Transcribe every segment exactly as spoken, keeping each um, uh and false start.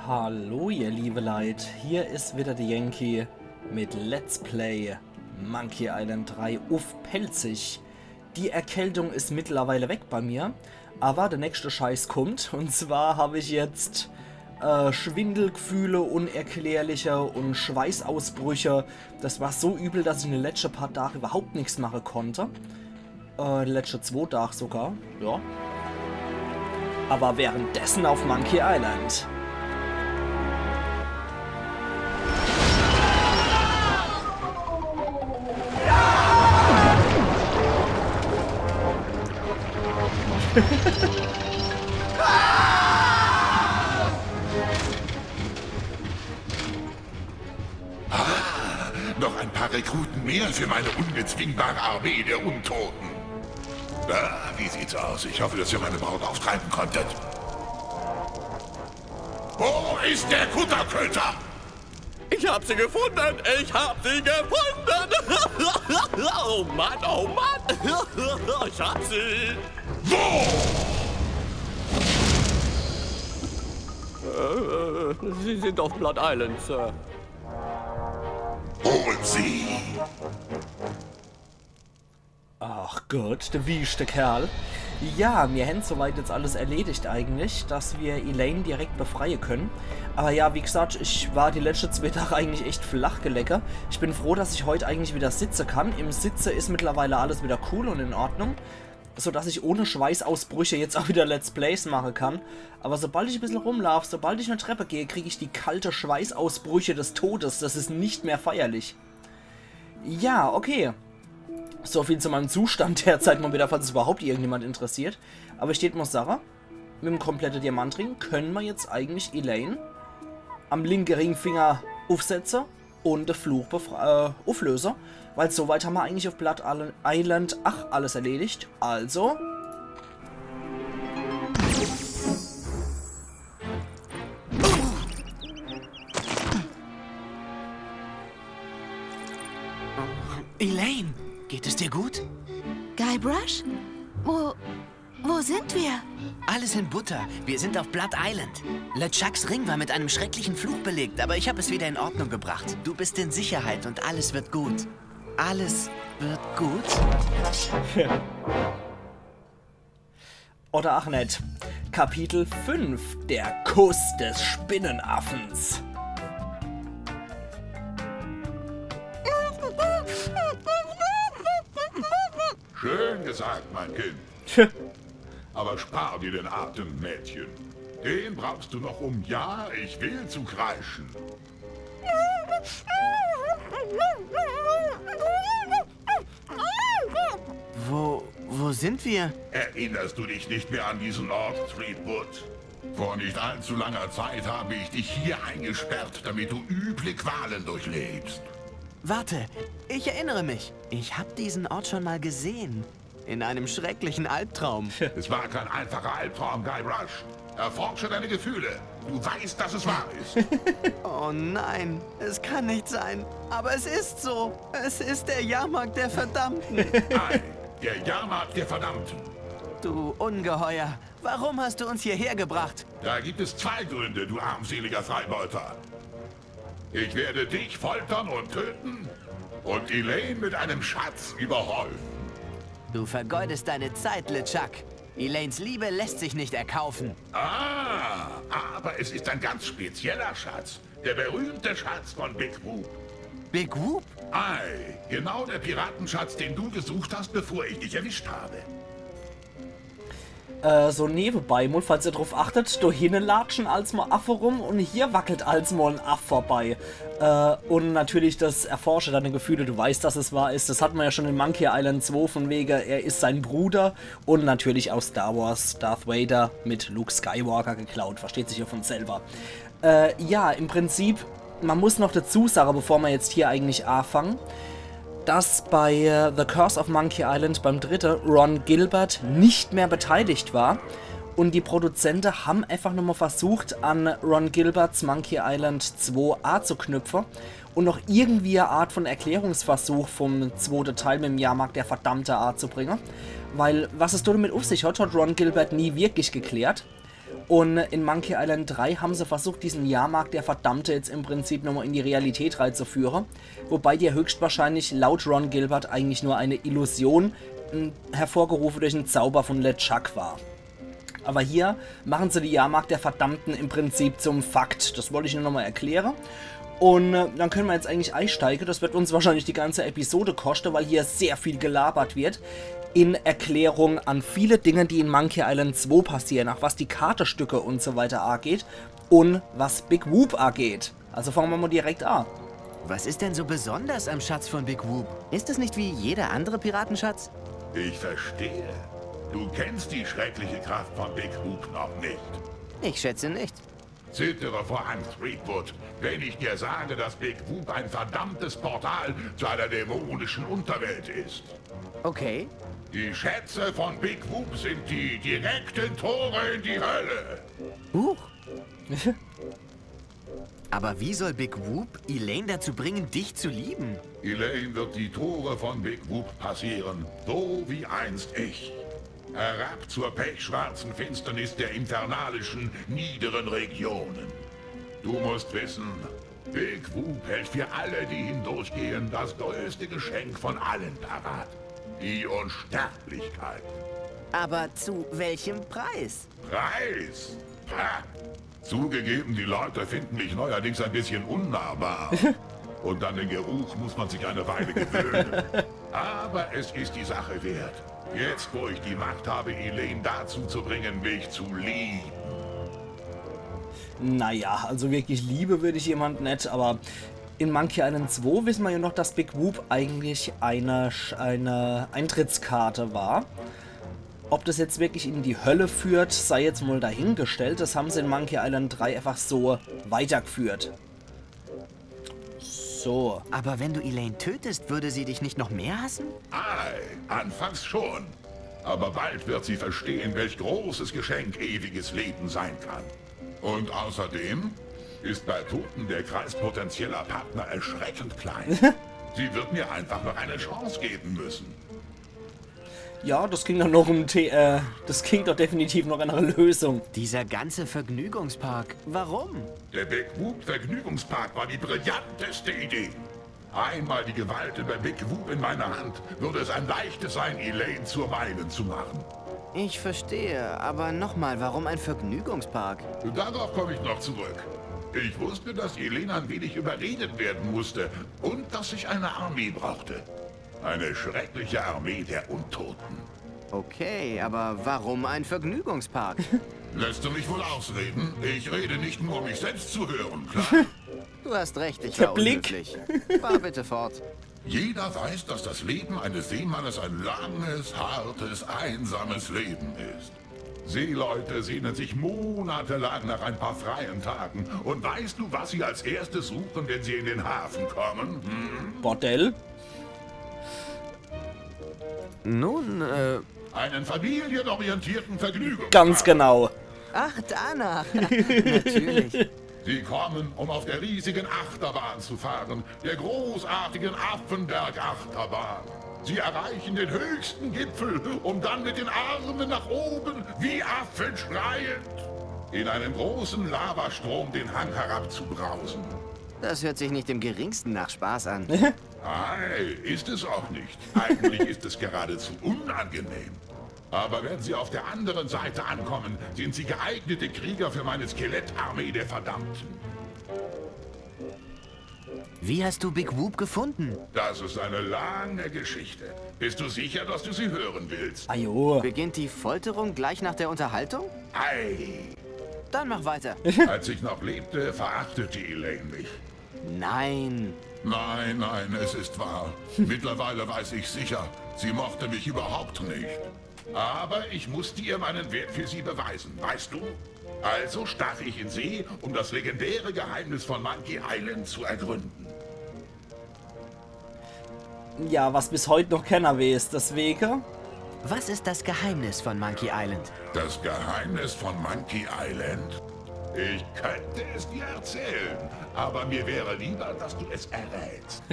Hallo ihr liebe Leit, hier is wieder de Yankee mit Let's Play Monkey Island drei uff Pälzisch. Die Erkältung is mittlerweile weg bei mir, aber der nächste Scheiß kommt. Und zwar hab ich jetzt äh, Schwindelgefühle, unerklärliche und Schweißausbrüche. Das war so übel, dass ich in de letschte paar Tage überhaupt nix mache konnte. Äh, die letschte zwo Dag sogar, ja. Aber währenddessen auf Monkey Island. Noch ein paar Rekruten mehr für meine unbezwingbare Armee der Untoten. Ah, wie sieht's aus? Ich hoffe, dass ihr meine Braut auftreiben konntet. Wo ist der Kutterköter? Ich hab sie gefunden! Ich hab sie gefunden! Oh Mann, oh Mann! Ich hab sie! Wo? Äh, sie sind auf Blood Island, Sir. Holt sie! Ach Gott, der wüste Kerl. Ja, mir hänn soweit jetzt alles erledigt eigentlich, dass mir Elaine direkt befreie können. Aber ja, wie gesagt, ich war die letschte zwee Tage eigentlich echt flach gelege. Ich bin froh, dass ich heut eigentlich wieder sitze kann. Im Sitze is mittlerweile alles wieder cool und in Ordnung, so dass ich ohne Schweißausbrüche jetzt auch wieder Let's Plays mache kann. Aber sobald ich e bissel rumlaaf, sobald ich e Treppe geh, krieg ich die kalte Schweißausbrüche des Todes. Das is nicht mehr feierlich. Ja, okay. So viel zu meinem Zustand derzeit mal wieder, falls es überhaupt irgendjemand interessiert. Aber ich tät mal sage, mit dem komplette Diamantring können mir jetzt eigentlich Elaine am linke Ringfinger uffsetze und de Fluch befre-, äh, ufflöse, weil soweit hammer eigentlich auf Blood Isle-, Island ach alles erledigt. Also Elaine, geht es dir gut? Guybrush? Wo, wo sind wir? Alles in Butter. Wir sind auf Blood Island. LeChucks Ring war mit einem schrecklichen Fluch belegt, aber ich hab es wieder in Ordnung gebracht. Du bist in Sicherheit und alles wird gut. Alles wird gut? Oder ach net. Kapitel fünf, der Kuss des Spinnenaffens. Schön gesagt, mein Kind. Aber spar dir den Atem, Mädchen. Den brauchst du noch, um „Ja, ich will“ zu kreischen. Wo, wo sind wir? Erinnerst du dich nicht mehr an diesen Ort, Threepwood? Vor nicht allzu langer Zeit habe ich dich hier eingesperrt, damit du üble Qualen durchlebst. Warte, ich erinnere mich. Ich hab diesen Ort schon mal gesehen. In einem schrecklichen Albtraum. Es war kein einfacher Albtraum, Guybrush. Erforsche deine Gefühle. Du weißt, dass es wahr ist. Oh nein, es kann nicht sein. Aber es ist so. Es ist der Jahrmarkt der Verdammten. Ei, der Jahrmarkt der Verdammten. Du Ungeheuer, warum hast du uns hierher gebracht? Da gibt es zwei Gründe, du armseliger Freibeuter. Ich werde dich foltern und töten und Elaine mit einem Schatz überhäufen. Du vergeudest deine Zeit, LeChuck. Elaines Liebe lässt sich nicht erkaufen. Ah, aber es ist ein ganz spezieller Schatz. Der berühmte Schatz von Big Whoop. Big Whoop? Ei, genau der Piratenschatz, den du gesucht hast, bevor ich dich erwischt habe. Äh, so newebei, mol falls ihr druff achtet, do hinne latschen als mol Affe rum und hier wackelt als mol en Aff vorbei. Äh, und natürlich das Erforsche deine Gefühle, du weißt, dass es wahr ist. Das hat man ja schon in Monkey Island zwei von wege, er ist sein Bruder und natürlich aus Star Wars Darth Vader mit Luke Skywalker geklaut. Versteht sich ja von selber. Äh, ja, im Prinzip, man muss noch dazu sagen, bevor wir jetzt hier eigentlich anfangen, dass bei äh, The Curse of Monkey Island beim dritte Ron Gilbert nicht mehr beteiligt war und die Produzenten haben einfach nochmal versucht, an Ron Gilberts Monkey Island zwei anzuknüpfen und noch irgendwie eine Art von Erklärungsversuch vom zweiten Teil mit dem Jahrmarkt der Verdammten anzubringen. Weil, was es damit auf sich hat, hat Ron Gilbert nie wirklich geklärt. Und in Monkey Island drei haben sie versucht, diesen Jahrmarkt der Verdammte jetzt im Prinzip nochmal in die Realität reinzuführen. Wobei der höchstwahrscheinlich laut Ron Gilbert eigentlich nur eine Illusion, m, hervorgerufen durch einen Zauber von LeChuck war. Aber hier machen sie die Jahrmarkt der Verdammten im Prinzip zum Fakt. Das wollte ich nur nochmal erklären. Und äh, dann können wir jetzt eigentlich einsteigen. Das wird uns wahrscheinlich die ganze Episode kosten, weil hier sehr viel gelabert wird in Erklärung an viele Dinge, die in Monkey Island zwei passieren, auch was die Kartestücke und so weiter angeht und was Big Whoop angeht. Also fangen wir mal direkt an. Was ist denn so besonders am Schatz von Big Whoop? Ist es nicht wie jeder andere Piratenschatz? Ich verstehe. Du kennst die schreckliche Kraft von Big Whoop noch nicht. Ich schätze nicht. Zittere vor Angst, Threepwood, wenn ich dir sage, dass Big Whoop ein verdammtes Portal zu einer dämonischen Unterwelt ist. Okay. Die Schätze von Big Whoop sind die direkten Tore in die Hölle. Huch. Aber wie soll Big Whoop Elaine dazu bringen, dich zu lieben? Elaine wird die Tore von Big Whoop passieren, so wie einst ich. Herab zur pechschwarzen Finsternis der infernalischen, niederen Regionen. Du musst wissen, Big Whoop hält für alle, die hindurchgehen, das größte Geschenk von allen parat. Die Unsterblichkeit. Aber zu welchem Preis? Preis? Ha! Zugegeben, die Leute finden mich neuerdings ein bisschen unnahbar. Und an den Geruch muss man sich eine Weile gewöhnen. Aber es ist die Sache wert. Jetzt, wo ich die Macht habe, Elaine dazu zu bringen, mich zu lieben. Naja, also wirklich Liebe würde ich jemand net, aber in Monkey Island zwei wissen wir ja noch, dass Big Whoop eigentlich eine, Sch- eine Eintrittskarte war. Ob das jetzt wirklich in die Hölle führt, sei jetzt mal dahingestellt. Das haben sie in Monkey Island drei einfach so weitergeführt. So. Aber wenn du Elaine tötest, würde sie dich nicht noch mehr hassen? Ei, anfangs schon. Aber bald wird sie verstehen, welch großes Geschenk ewiges Leben sein kann. Und außerdem ist bei Toten der Kreis potenzieller Partner erschreckend klein. Sie wird mir einfach noch eine Chance geben müssen. Ja, das klingt doch noch ein The äh, das klingt doch definitiv noch einer Lösung. Dieser ganze Vergnügungspark, warum? Der Big Whoop Vergnügungspark war die brillanteste Idee. Einmal die Gewalt über Big Whoop in meiner Hand, würde es ein leichtes sein, Elaine zur meinen zu machen. Ich verstehe, aber nochmal, warum ein Vergnügungspark? Darauf komme ich noch zurück. Ich wusste, dass Elaine ein wenig überredet werden musste und dass ich eine Armee brauchte. Eine schreckliche Armee der Untoten. Okay, aber warum ein Vergnügungspark? Lässt du mich wohl ausreden? Ich rede nicht nur, um mich selbst zu hören, klar? Du hast recht, ich Der war Blick. Unhöflich. Fahr bitte fort. Jeder weiß, dass das Leben eines Seemannes ein langes, hartes, einsames Leben ist. Seeleute sehnen sich monatelang nach ein paar freien Tagen. Und weißt du, was sie als erstes suchen, wenn sie in den Hafen kommen? Hm? Bordell? Nun, äh, Einen familienorientierten Vergnügungspark. Ganz genau. Ach, danach. Natürlich. Sie kommen, um auf der riesigen Achterbahn zu fahren, der großartigen Affenberg-Achterbahn. Sie erreichen den höchsten Gipfel, um dann mit den Armen nach oben, wie Affen schreiend, in einem großen Lavastrom den Hang herabzubrausen. Das hört sich nicht im geringsten nach Spaß an. Ei, ist es auch nicht. Eigentlich ist es geradezu unangenehm. Aber wenn Sie auf der anderen Seite ankommen, sind Sie geeignete Krieger für meine Skelettarmee der Verdammten. Wie hast du Big Whoop gefunden? Das ist eine lange Geschichte. Bist du sicher, dass du sie hören willst? Ajo. Beginnt die Folterung gleich nach der Unterhaltung? Ei, Dann mach weiter. als ich noch lebte, verachtete Elaine mich. Nein. Nein, nein, es ist wahr. Mittlerweile weiß ich sicher, sie mochte mich überhaupt nicht. Aber ich musste ihr meinen Wert für sie beweisen, weißt du? Also stach ich in See, um das legendäre Geheimnis von Monkey Island zu ergründen. Ja, was bis heut noch kenner weeß, deswege. Was ist das Geheimnis von Monkey Island? Das Geheimnis von Monkey Island? Ich könnte es dir erzählen, aber mir wäre lieber, dass du es errätst.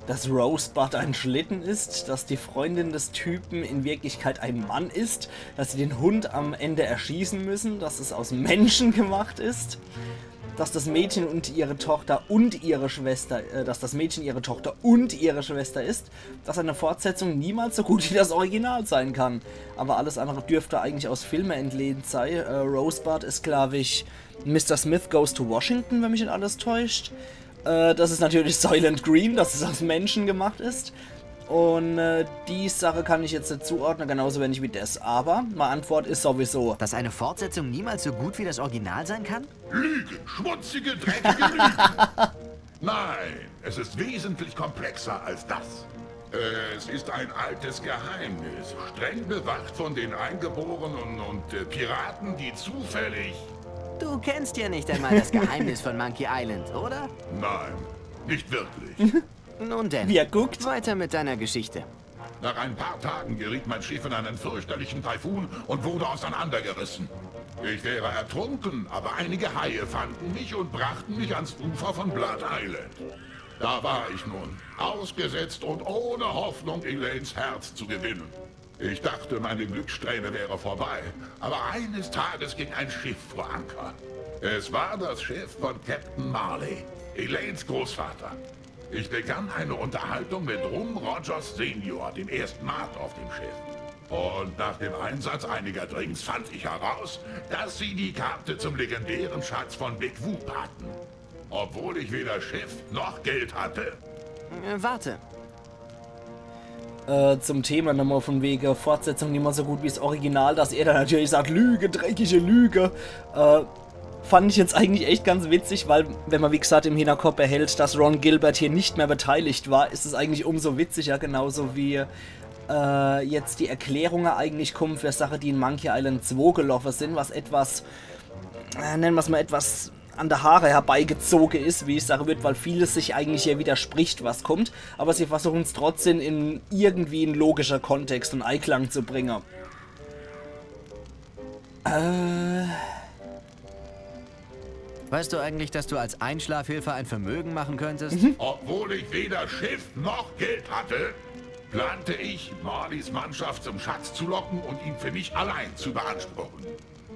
dass Rosebud ein Schlitten ist, dass die Freundin des Typen in Wirklichkeit ein Mann ist, dass sie den Hund am Ende erschießen müssen, dass es aus Menschen gemacht ist, dass das Mädchen und ihre Tochter und ihre Schwester, äh, dass das Mädchen ihre Tochter und ihre Schwester ist, dass eine Fortsetzung niemals so gut wie das Original sein kann. Aber alles andere dürfte eigentlich aus Filme entlehnt sein. Äh, Rosebud ist, glaube ich, Mister Smith Goes to Washington, wenn mich nicht alles täuscht. Äh, das ist natürlich Soylent Green, dass es aus Menschen gemacht ist. Und äh, die Sache kann ich jetzt nicht zuordnen, genauso wenig wie das. Aber meine Antwort ist sowieso. Dass eine Fortsetzung niemals so gut wie das Original sein kann? Lügen, schmutzige, dreckige Lügen. Nein, es ist wesentlich komplexer als das. Es ist ein altes Geheimnis, streng bewacht von den Eingeborenen und äh, Piraten, die zufällig... Du kennst ja nicht einmal das Geheimnis von Monkey Island, oder? Nein, nicht wirklich. Nun denn, Wie er guckt. Weiter mit deiner Geschichte. Nach ein paar Tagen geriet mein Schiff in einen fürchterlichen Taifun und wurde auseinandergerissen. Ich wäre ertrunken, aber einige Haie fanden mich und brachten mich ans Ufer von Blood Island. Da war ich nun, ausgesetzt und ohne Hoffnung, Elaines Herz zu gewinnen. Ich dachte, meine Glückssträhne wäre vorbei, aber eines Tages ging ein Schiff vor Anker. Es war das Schiff von Captain Marley, Elaines Großvater. Ich begann eine Unterhaltung mit Rum Rogers Senior, dem ersten Maat auf dem Schiff. Und nach dem Einsatz einiger Drinks fand ich heraus, dass sie die Karte zum legendären Schatz von Big Whoop hatten. Obwohl ich weder Schiff noch Geld hatte. Äh, warte. Äh, zum Thema nochmal von wegen Fortsetzung niemals so gut wie das Original, dass er dann natürlich sagt, Lüge, dreckige Lüge. Äh, fand ich jetzt eigentlich echt ganz witzig, weil wenn man wie gesagt im Hinterkopf behält, dass Ron Gilbert hier nicht mehr beteiligt war, ist es eigentlich umso witziger, genauso wie äh, jetzt die Erklärungen eigentlich kommen für Sachen, die in Monkey Island zwei gelaufen sind, was etwas, äh, nennen wir es mal etwas an der Haare herbeigezogen ist, wie ich sagen würde, weil vieles sich eigentlich hier widerspricht, was kommt, aber sie versuchen es trotzdem in irgendwie einen logischen Kontext und Einklang zu bringen. Äh, Weißt du eigentlich, dass du als Einschlafhilfe ein Vermögen machen könntest? Obwohl ich weder Schiff noch Geld hatte, plante ich, Marleys Mannschaft zum Schatz zu locken und ihn für mich allein zu beanspruchen.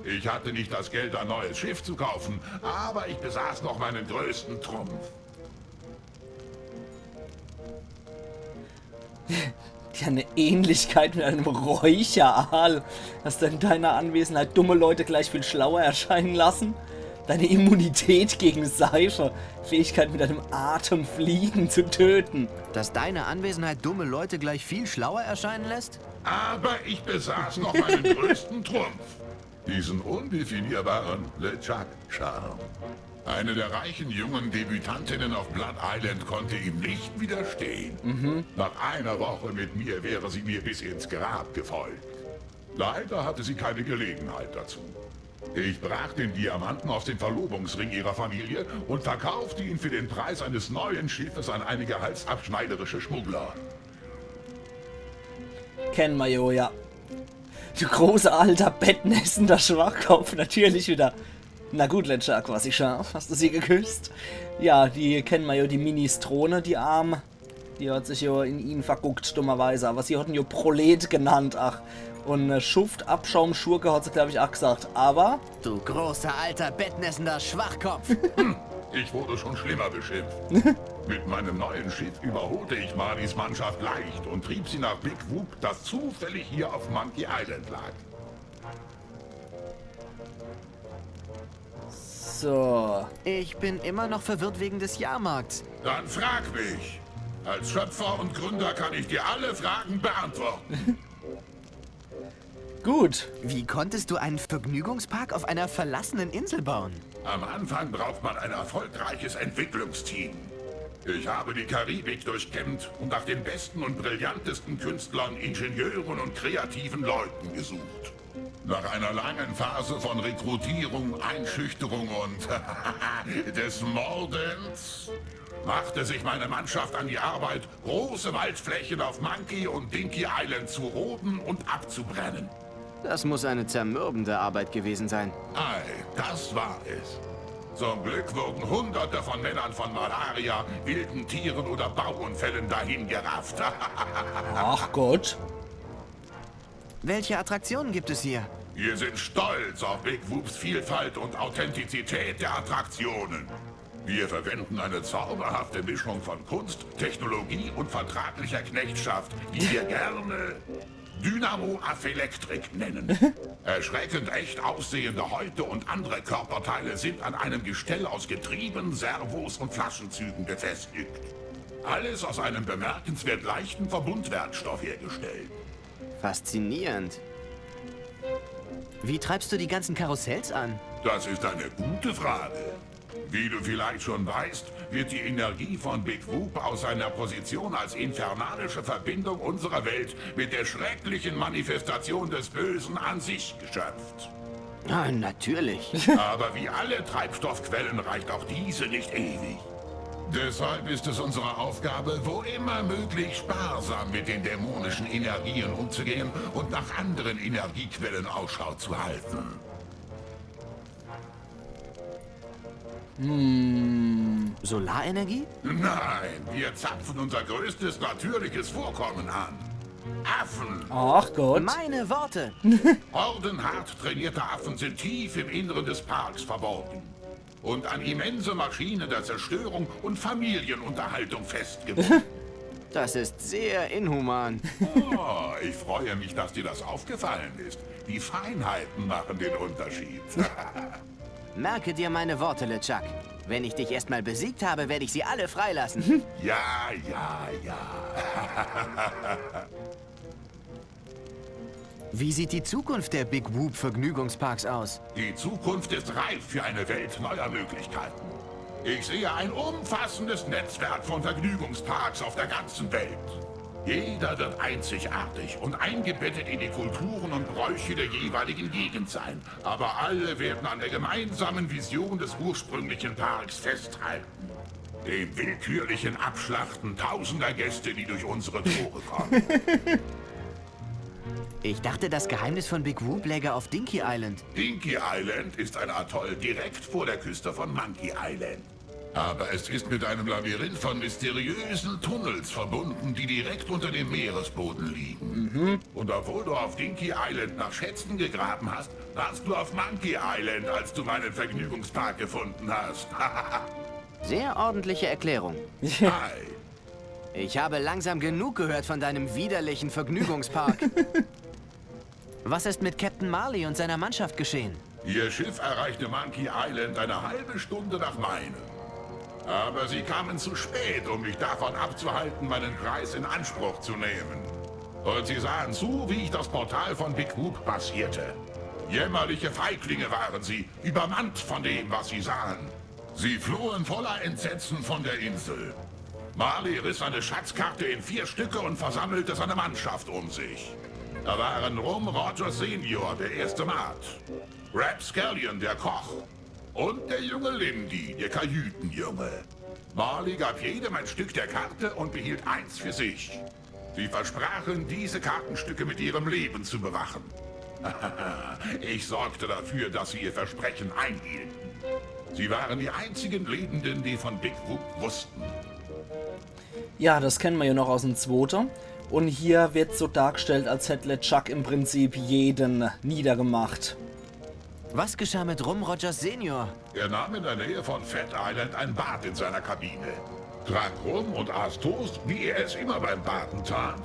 Ich hatte nicht das Geld, ein neues Schiff zu kaufen, aber ich besaß noch meinen größten Trumpf. Ja, eine Ähnlichkeit mit einem Räucheraal. Dass du in deiner Anwesenheit dumme Leute gleich viel schlauer erscheinen lassen? Deine Immunität gegen Seife. Fähigkeit, mit einem Atem Fliegen zu töten. Dass deine Anwesenheit dumme Leute gleich viel schlauer erscheinen lässt? Aber ich besaß noch meinen größten Trumpf. Diesen undefinierbaren LeChuck-Charme. Eine der reichen jungen Debütantinnen auf Blood Island konnte ihm nicht widerstehen. Nach einer Woche mit mir wäre sie mir bis ins Grab gefolgt. Leider hatte sie keine Gelegenheit dazu. Ich brach den Diamanten aus dem Verlobungsring ihrer Familie und verkaufte ihn für den Preis eines neuen Schiffes an einige halsabschneiderische Schmuggler. Kennen wir jo, ja. Du großer alter bettnässender Schwachkopf, natürlich wieder. Na gut, LeChuck, was ich scharf. Hast du sie geküsst? Ja, die kennen wir jo, die Minestrone, die Arm. Die hat sich jo in ihn verguckt, dummerweise. Aber sie hat ihn jo Prolet genannt, ach. Und äh, Schuft, Abschaum, Schurke hat sie, glaub ich, auch gesagt. Aber Du großer alter bettnässender Schwachkopf. Ich wurde schon schlimmer beschimpft. Mit meinem neuen Schiff überholte ich Marleys Mannschaft leicht und trieb sie nach Big Whoop, das zufällig hier auf Monkey Island lag. So. Ich bin immer noch verwirrt wegen des Jahrmarkts. Dann frag mich. Als Schöpfer und Gründer kann ich dir alle Fragen beantworten. Gut. Wie konntest du einen Vergnügungspark auf einer verlassenen Insel bauen? Am Anfang braucht man ein erfolgreiches Entwicklungsteam. Ich habe die Karibik durchkämmt und nach den besten und brillantesten Künstlern, Ingenieuren und kreativen Leuten gesucht. Nach einer langen Phase von Rekrutierung, Einschüchterung und des Mordens machte sich meine Mannschaft an die Arbeit, große Waldflächen auf Monkey und Dinky Island zu roden und abzubrennen. Das muss eine zermürbende Arbeit gewesen sein. Ei, das war es. Zum Glück wurden Hunderte von Männern von Malaria, wilden Tieren oder Bauunfällen dahingerafft. Ach Gott. Welche Attraktionen gibt es hier? Wir sind stolz auf Big Whoops Vielfalt und Authentizität der Attraktionen. Wir verwenden eine zauberhafte Mischung von Kunst, Technologie und vertraglicher Knechtschaft, die wir gerne Dynamo Affelektrik nennen. Erschreckend echt aussehende Häute und andere Körperteile sind an einem Gestell aus Getrieben, Servos und Flaschenzügen befestigt. Alles aus einem bemerkenswert leichten Verbundwerkstoff hergestellt. Faszinierend. Wie treibst du die ganzen Karussells an? Das ist eine gute Frage. Wie du vielleicht schon weißt, wird die Energie von Big Whoop aus seiner Position als infernalische Verbindung unserer Welt mit der schrecklichen Manifestation des Bösen an sich geschöpft. Ah, natürlich. Aber wie alle Treibstoffquellen reicht auch diese nicht ewig. Deshalb ist es unsere Aufgabe, wo immer möglich sparsam mit den dämonischen Energien umzugehen und nach anderen Energiequellen Ausschau zu halten. Solarenergie? Nein, wir zapfen unser größtes natürliches Vorkommen an. Affen. Ach Gott. Meine Worte. Horden hart trainierter Affen sind tief im Inneren des Parks verborgen und an immense Maschinen der Zerstörung und Familienunterhaltung festgebunden. Das ist sehr inhuman. Oh, ich freue mich, dass dir das aufgefallen ist. Die Feinheiten machen den Unterschied. Merke dir meine Worte, LeChuck. Wenn ich dich erstmal besiegt habe, werde ich sie alle freilassen. Ja, ja, ja. Wie sieht die Zukunft der Big Whoop Vergnügungsparks aus? Die Zukunft ist reif für eine Welt neuer Möglichkeiten. Ich sehe ein umfassendes Netzwerk von Vergnügungsparks auf der ganzen Welt. Jeder wird einzigartig und eingebettet in die Kulturen und Bräuche der jeweiligen Gegend sein. Aber alle werden an der gemeinsamen Vision des ursprünglichen Parks festhalten. Dem willkürlichen Abschlachten tausender Gäste, die durch unsere Tore kommen. Ich dachte, das Geheimnis von Big Whoop läge auf Dinky Island. Dinky Island ist ein Atoll direkt vor der Küste von Monkey Island. Aber es ist mit einem Labyrinth von mysteriösen Tunnels verbunden, die direkt unter dem Meeresboden liegen. Und obwohl du auf Dinky Island nach Schätzen gegraben hast, warst du auf Monkey Island, als du meinen Vergnügungspark gefunden hast. Sehr ordentliche Erklärung. Hi. Ich habe langsam genug gehört von deinem widerlichen Vergnügungspark. Was ist mit Captain Marley und seiner Mannschaft geschehen? Ihr Schiff erreichte Monkey Island eine halbe Stunde nach meinem. Aber sie kamen zu spät, um mich davon abzuhalten, meinen Preis in Anspruch zu nehmen. Und sie sahen zu, wie ich das Portal von Big Whoop passierte. Jämmerliche Feiglinge waren sie, übermannt von dem, was sie sahen. Sie flohen voller Entsetzen von der Insel. Marley riss eine Schatzkarte in vier Stücke und versammelte seine Mannschaft um sich. Da waren Rum Rogers Senior, der erste Maat, Rapscallion, der Koch, und der junge Lindy, der Kajütenjunge. Marley gab jedem ein Stück der Karte und behielt eins für sich. Sie versprachen, diese Kartenstücke mit ihrem Leben zu bewachen. Ich sorgte dafür, dass sie ihr Versprechen einhielten. Sie waren die einzigen Lebenden, die von Big Whoop wussten. Ja, das kennen wir ja noch aus dem Zwote. Und hier wird so dargestellt, als hätt LeChuck im Prinzip jeden niedergemacht. Was geschah mit Rum Rogers Senior? Er nahm in der Nähe von Fat Island ein Bad in seiner Kabine, trank Rum und aß Toast, wie er es immer beim Baden tat,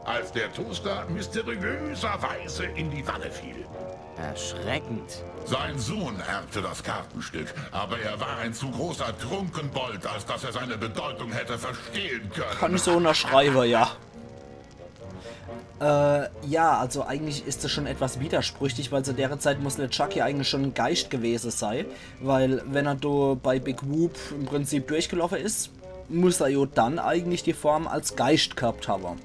als der Toaster mysteriöserweise in die Wanne fiel. Erschreckend. Sein Sohn erbte das Kartenstück, aber er war ein zu großer Trunkenbold, als dass er seine Bedeutung hätte verstehen können. Kann ich so unterschreiben, ja. Äh, ja, also eigentlich ist das schon etwas widersprüchlich, weil zu der Zeit muss LeChuck ja eigentlich schon ein Geist gewesen sein, weil wenn er da bei Big Whoop im Prinzip durchgelaufen ist, muss er ja dann eigentlich die Form als Geist gehabt haben.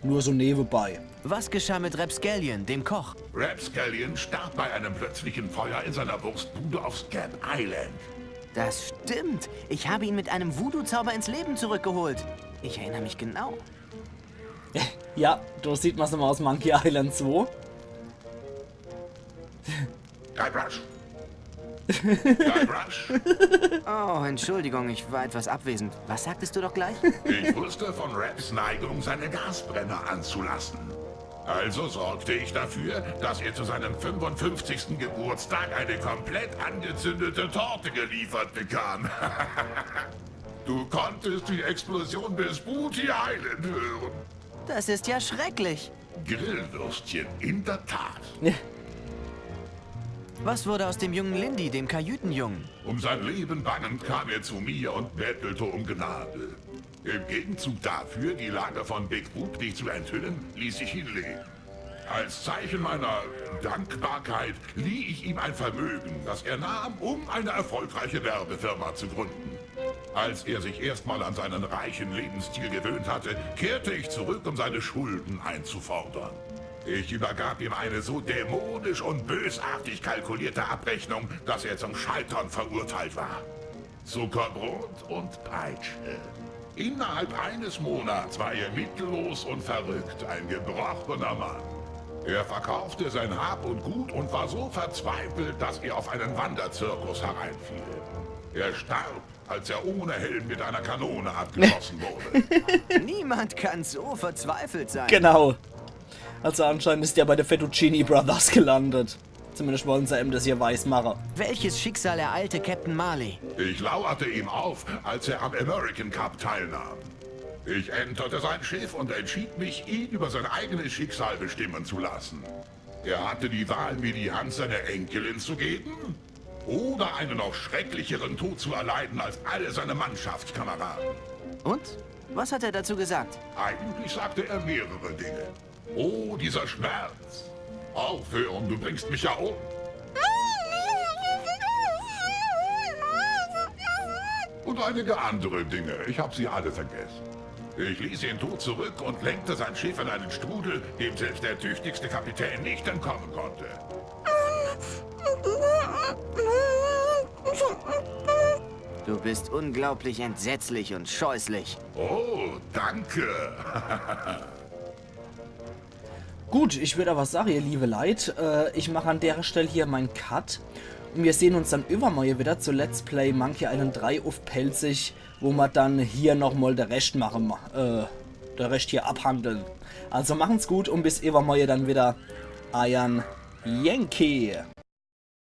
Nur so nebenbei. Was geschah mit Rapscallion, dem Koch? Rapscallion starb bei einem plötzlichen Feuer in seiner Wurstbude auf Scab Island. Das stimmt. Ich habe ihn mit einem Voodoo-Zauber ins Leben zurückgeholt. Ich erinnere mich genau. Ja, da sieht man's nochmal aus Monkey Island zwei. Guybrush, Guybrush? Oh, Entschuldigung, ich war etwas abwesend. Was sagtest du doch gleich? Ich wusste von Raps Neigung, seine Gasbrenner anzulassen. Also sorgte ich dafür, dass er zu seinem fünfundfünfzigsten Geburtstag eine komplett angezündete Torte geliefert bekam. Du konntest die Explosion bis Booty Island hören. Das ist ja schrecklich. Grillwürstchen, in der Tat. Was wurde aus dem jungen Lindy, dem Kajütenjungen? Um sein Leben bangend kam er zu mir und bettelte um Gnade. Im Gegenzug dafür, die Lage von Big Boot nicht zu enthüllen, ließ ich ihn leben. Als Zeichen meiner Dankbarkeit lieh ich ihm ein Vermögen, das er nahm, um eine erfolgreiche Werbefirma zu gründen. Als er sich erstmal an seinen reichen Lebensstil gewöhnt hatte, kehrte ich zurück, um seine Schulden einzufordern. Ich übergab ihm eine so dämonisch und bösartig kalkulierte Abrechnung, dass er zum Scheitern verurteilt war. Zuckerbrot und Peitsche. Innerhalb eines Monats war er mittellos und verrückt, ein gebrochener Mann. Er verkaufte sein Hab und Gut und war so verzweifelt, dass er auf einen Wanderzirkus hereinfiel. Er starb, als er ohne Helm mit einer Kanone abgeschossen wurde. Niemand kann so verzweifelt sein. Genau. Also anscheinend ist der bei de Fettuccine Brothers gelandet. Zumindest wollen se ihm das hier weismache. Welches Schicksal ereilte Captain Marley? Ich lauerte ihm auf, als er am American Cup teilnahm. Ich enterte sein Schiff und entschied mich, ihn über sein eigenes Schicksal bestimmen zu lassen. Er hatte die Wahl, mir die Hand seiner Enkelin zu geben oder einen noch schrecklicheren Tod zu erleiden als alle seine Mannschaftskameraden. Und? Was hat er dazu gesagt? Eigentlich sagte er mehrere Dinge. Oh, dieser Schmerz. Aufhören, du bringst mich ja um. Und einige andere Dinge. Ich habe sie alle vergessen. Ich ließ ihn tot zurück und lenkte sein Schiff in einen Strudel, dem selbst der tüchtigste Kapitän nicht entkommen konnte. Du bist unglaublich entsetzlich und scheußlich. Oh, danke. Gut, ich würd aber sagen, ihr liebe Leit, äh, ich mache an der Stelle hier mein Cut. Und wir sehen uns dann übermorgen wieder zu Let's Play Monkey Island drei auf Pälzisch, wo wir dann hier nochmal der Rest machen, äh, der Rest hier abhandeln. Also machen's gut und bis übermorgen dann wieder. Eiern Yankee.